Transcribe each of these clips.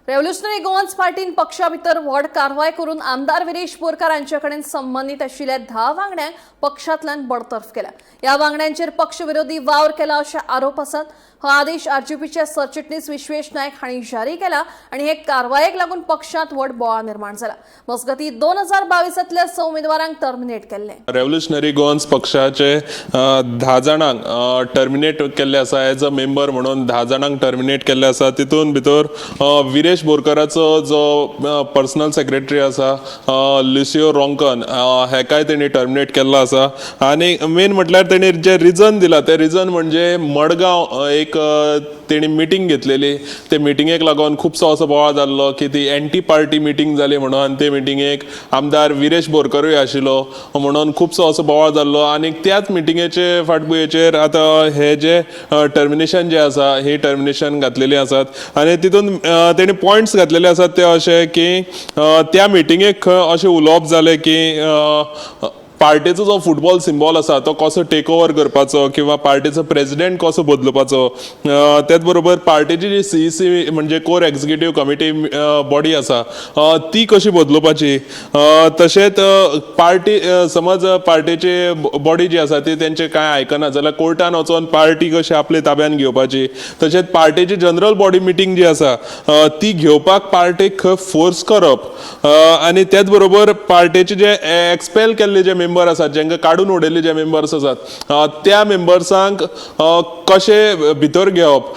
Revolutionary Goans पार्टीन पक्षा भितर व्हड कारवाय करून आमदार विरेश बोरकार हांचे कडेन संबंदीत आशिल्ल्या 10 वांगड्यांक पक्षांतल्यान बडतर्फ केला. ह्या वांगड्यांचेर पक्ष विरोधी वावर केला अशे आरोप आसात. हो आदेश आरजीपीचे सरचिटणीस विश्वेश नायक हांणी जारी केला आनी हे कारवायेक लागून पक्षांत व्हड बोवाळ निर्माण जाला. मजगतीं, 2022तल्या 6 उमेदवारांक टर्मिनेट केल्ले. रेव्होल्युशनरी गोवन्स पक्षाचे 10 जाणांक टर्मिनेट केल्ले आसा. एज अ मेंबर म्हणून 10 जाणांक टर्मिनेट केल्ले आसा. तितून भितर विरेश बोरकाराचो जो पर्सनल सेक्रेटरी आसा, लुसियो रोंकन, हेकाय तेणी टर्मिनेट केल्लो आसा. आनी मेन म्हटल्यार तेणी जे रिजन दिला ते रिजन म्हणजे मडगांव एक तेणी मिटींग घेतलेली. ते मिटिंगेक लागून खुबसो असो बोवाळ जाल्लो की ती एंटी पार्टी मिटींग जाली म्हणून आनी ते मिटिंगेक आमदार विरेश बोरकरूय आशिल्लो म्हणून खुबसो असो बोवाळ जाल्लो. आनी त्याच मिटिंगेचे फाटभुंयेचेर आतां हे जे टर्मिनेशन जे आसा, ही टर्मिनेशन घातलेली आसात. आनी तितून तेणी पॉयंट्स घातलेले आसात ते अशे की त्या मिटिंगेक खंय अशें उलोवप जालें की पार्टेचो जो फुटबॉल सिम्बॉल आसा तो कसो टेक ओवर करपाचो किंवा पार्टेचो प्रेजिडेंट कसो बदलपाचो. त्याच बरोबर पार्टेची जी सीईसी म्हणजे कोर एक्झिक्युटीव कमिटी बॉडी आसा, ती कशी बदलुपाची. तशेंच पार्टी समज पार्टेची बॉडी जी आसा ती तेंचे कांय आयकना जाल्यार कोर्टान वचोन पार्टी कशी आपले ताब्यान घेवपाची. तशेंच पार्टेची जनरल बॉडी मिटींग जी आसा, ती घेवपाक पार्टेक खंय फोर्स करप. आनी त्याच बरोबर पार्टेचे जे एक्सपेल केल्ले जे मेंबर आसात, जेंका काडून उडयल्ले जे मेंबर्स आसात, त्या मेंबर्सांक कशे भितर घेवप,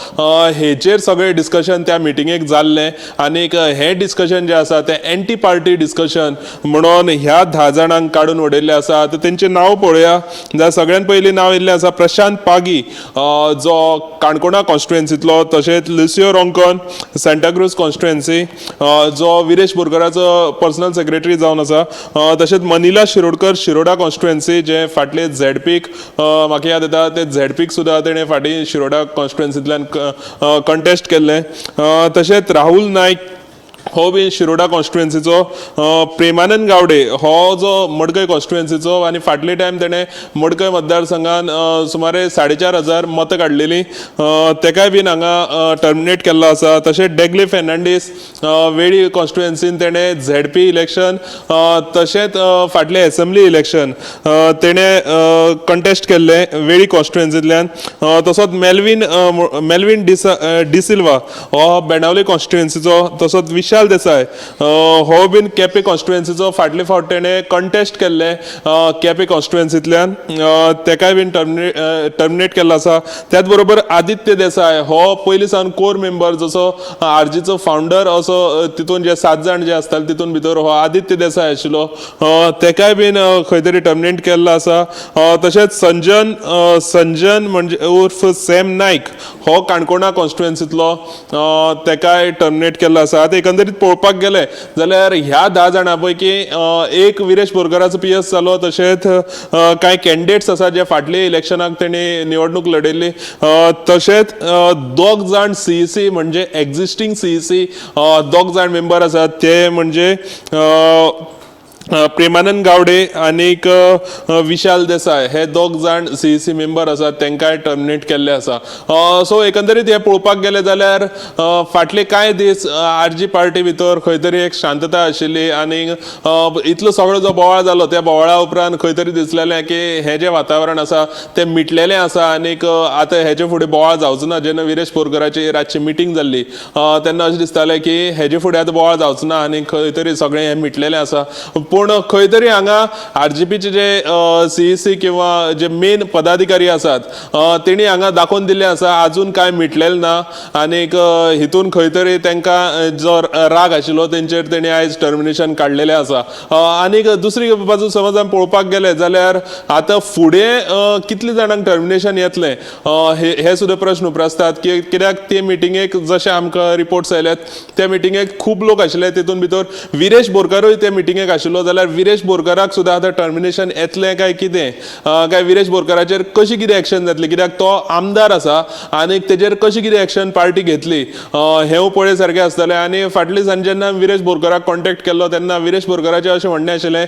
हेचेर सगळें डिस्कशन त्या मिटिंगेक जाल्लें. आनीक हें डिस्कशन जें आसा तें एंटी पार्टी डिस्कशन म्हणून ह्या 10 जाणांक काडून उडयल्लें आसा. आतां तेंचें नांव पळोवया जाल्यार सगळ्यान पयलीं नांव येयल्लें आसा प्रशांत पागी, जो काणकोणा कॉन्स्टिट्युएन्सींतलो. तशेंच लुसियो रोंकन, सांताक्रूज कॉन्स्टिट्युएन्सी, जो विरेश बोरकराचो पर्सनल सेक्रेटरी जावन आसा. तशेंच मनिला शिरोडकर, शिरोडा कॉन्स्टिट्युएन्सी, जे फाटले झेडपीक, म्हाका याद येता, ते झेडपीक सुद्दां तेणें फाटीं शिरोडा कॉन्स्टिट्युएन्सींतल्यान कंटेस्ट केल्लें. तशेंच राहुल नायक हो बी शिरोडा कॉन्स्टिट्युएन्सीचो. प्रेमानंद गावडे हो जो मडकय कॉन्स्टिट्युएन्सीचो आनी फाटले टायम तेणें मडकय मतदारसंघान सुमारे 4500 मतां काडलेलीं, तेकाय बीन हांगा टर्मिनेट केल्लो आसा. तशेंच डेगले फेर्नांडीस, वेळी कॉन्स्टिट्युएन्सीन तेणें झेडपी इलेक्शन, तशेंच फाटलें एसेंब्ली इलेक्शन तेणें कंटेस्ट केल्लें वेळी कॉन्स्टिट्युएन्सींतल्यान. तसोच मेल्वीन डिसिल्वा हो बेणावली कॉन्स्टिट्युएन्सीचो. तसोच विशाल देसाय हो बीन केपे कॉन्स्टिट्युएन्सीचो. फाटले फावट तेणें कंटेस्ट केल्लें केपे कॉन्स्टिट्युएन्सींतल्यान, तेकाय बीन टर्मिनेट केल्लो आसा. त्याच बरोबर आदित्य देसाय हो पयलीं सावन कोर मेंबर, जसो आरजीचो फावंडर असो, तितून जे सात जाण जे आसताले तितून भितर हो आदित्य देसाय आशिल्लो, तेकाय बीन खंय तरी टर्मिनेट केल्लो आसा. तशेंच संजन म्हणजे उर्फ सॅम नायक हो काणकोणा कॉन्स्टिट्युएन्सींतलो, तेकाय टर्मिनेट केल्लो आसा. आतां एकंदरीत पळोवपाक गेले जाल्यार ह्या 10 जाणां पैकी एक विरेश बोरकराचो पीएस जालो. तशेंच कांय कॅन्डिडेट्स आसा जे फाटले इलेक्शनाक तेणी निवडणूक लढयल्ली. तशेंच दोग जाण सीईसी म्हणजे एक्झिस्टींग सीईसी दोग जाण मेंबर आसात, ते म्हणजे प्रेमानंद गावडे आनीक विशाल देसाय, हे दोग जाण सीईसी मेंबर आसात, तांकांय टर्मिनेट केल्ले आसा. सो एकंदरीत हे पळोवपाक गेले जाल्यार फाटले कांय दीस आरजी पार्टी भितर खंय तरी एक शांतता आशिल्ली आनी इतलो सगळो जो बोवाळ जालो, त्या बोवाळा उपरांत खंय तरी दिसलेलें की हें जें वातावरण आसा तें मिटलेलें आसा आनीक आतां हेजे फुडें बोवाळ जावचो ना. जेन्ना विरेश बोरकराची रातची मिटींग जाल्ली, तेन्ना अशें दिसतालें की हेजे फुडें आतां बोवाळ जावचो ना आनी खंय तरी सगळें हें मिटलेलें आसा. पूण खंय तरी हांगा आरजीपीचे जे सीईसी किंवा जे मेन पदाधिकारी आसात, तेणी हांगा दाखोवन दिल्लें आसा, अजून कांय मिटलेलें ना. आनीक हितून खंय तरी तांकां जो राग आशिल्लो तेंचेर तेणी आयज टर्मिनेशन काडलेलें आसा. आनीक दुसरी बाजू समज आमी पळोवपाक गेले जाल्यार आतां फुडें कितले जाणांक टर्मिनेशन येतलें, हे हे सुद्दां प्रश्न उप्रासतात की कित्याक ते मिटिंगेक जशे आमकां रिपोर्ट्स आयल्यात, त्या मिटिंगेक खूब लोक आशिल्ले. तितून भितर विरेश बोरकारूय ते मिटिंगेक आशिल्लो. आशिल्लो जाल्यार विरेश बोरकराक सुद्दां आतां टर्मिनेशन येतलें काय कितें, काय विरेश बोरकराचेर कशी कितें एक्शन जातली, कित्याक तो आमदार आसा आनी तेजेर कशी कितें एक्शन पार्टी घेतली हें पळय सारकें आसतलें. आनी फाटले दिसान जेन्ना विरेश बोरकराक कॉन्टेक्ट केल्लो तेन्ना विरेश बोरकराचें अशें म्हणणें आशिल्लें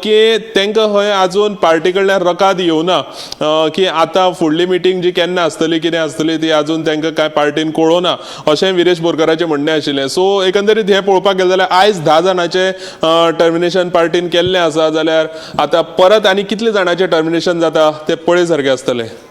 की तांकां खंय आजून पार्टी कडल्यान रकाद येवना की आतां फुडली मिटींग जी केन्ना आसतली कितें आसतली ती आजून तांकां कांय पार्टीन कळोवना अशें विरेश बोरकराचें म्हणणें आशिल्लें. सो एकंदरीत हें पळोवपाक गेलें जाल्यार आयज 10 जाणांचें टर्मिनेशन पार्टीन केल्लें आसा, जाल्यार आतां परत आनी कितले जाणांचें टर्मिनेशन जाता तें पळय सारकें आसतलें.